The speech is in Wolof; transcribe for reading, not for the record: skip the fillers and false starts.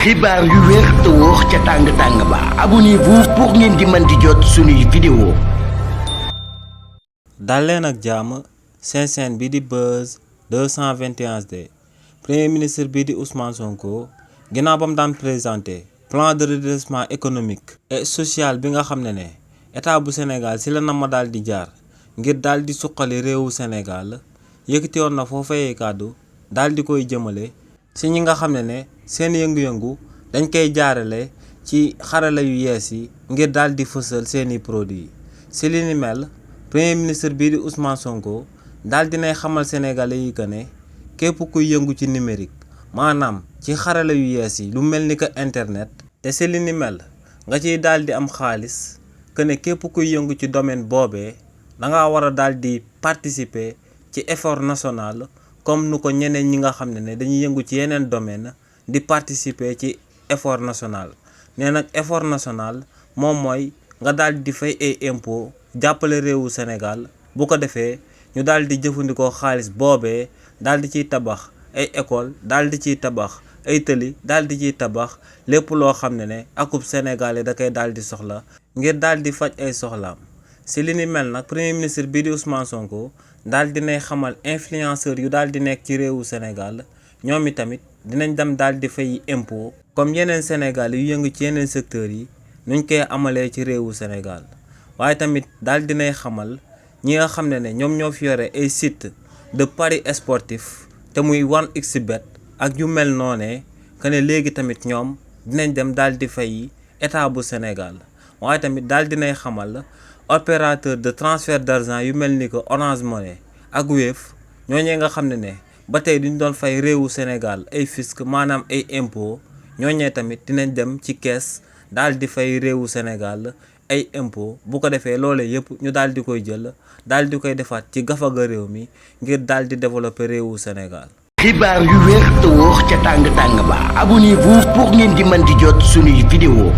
xibaar yu wér te wóor ca tàng-tàng ba abonnez-vous pour ngeen di mën di jot suñuy vidéo. dal leen ak jàmm seen chaîne bi di Buzz 221HD premier ministre bi di Ousmane Sonko ginnaaw ba mu daan présenté plan de redressement économique et social bi nga xam ne état bu Sénégal si la nama daal di jaar ngir daal di suqali réewu Sénégal yëkkati woon na foofee kàddu daal di koy jëmale si ñi nga xam ne seen yëngu-yëngu dañ koy jaarale ci xarala yu yees yi ngir daal di fësal seeni produits si li ni mel premier ministre bii di Ousmane Sonko daal dinay xamal sénégalais yi que ne képp kuy yëngu ci numérique maanaam ci xarala yu yees yi lu mel ni que internet te si li ni mel nga ciy daal di am xaalis que ne képp kuy yëngu ci domaine boobee da ngaa war a daal di participer ci effort national comme nu ko ñeneen ñi nga xam ne dañuy yëngu ci yeneen domaine di participer ci effort national nee nag effort national moom mooy nga daal di fay ay impôt jàppale réewu Sénégal bu ko defee ñu daal di jëfandikoo xaalis boobee daal di ciy tabax ay école daal di ciy tabax ay tëli daal di ciy tabax lépp loo xam ne akub sénégalais da koy daal di soxla ngir daal di faj ay soxlaam si li ni mel nag premier ministre bii di Ousmane Sonko daal dinay xamal influenceur yu daal di nekk ci réewu Sénégal ñoom i tamit dinañ dem daal di fay impôt comme yeneen Sénégal yu yëngu ci yeneen secteurs yi nuñ koy amalee ci réewu Sénégal waaye tamit daal dinay xamal ñi nga xam ne ñoom ñoo fi yore ay site de paris sportif te muy 1xBet ak yu mel noonee que ne léegi tamit ñoom dinañ dem daal di fay état bu Sénégal waaye tamit daal dinay xamal opérateur de transfert d'argent yu mel ni que Orange Money ak Wave ñooñee nga xam ne ba tey duñ doon fay réewu Sénégal ay fisc maanaam ay impôt ñooñee tamit dinañ dem ci kees daal di fay réewu Sénégal ay impôt bu ko defee loolee yëpp ñu daal di koy jël daal di koy defaat ci gafaga réew mi ngir daal di développer réewu Sénégal. xibaar yu wér te wóor ca tàng-tàng ba abonnez-vous pour ngeen di mën di jot suñuy vidéo.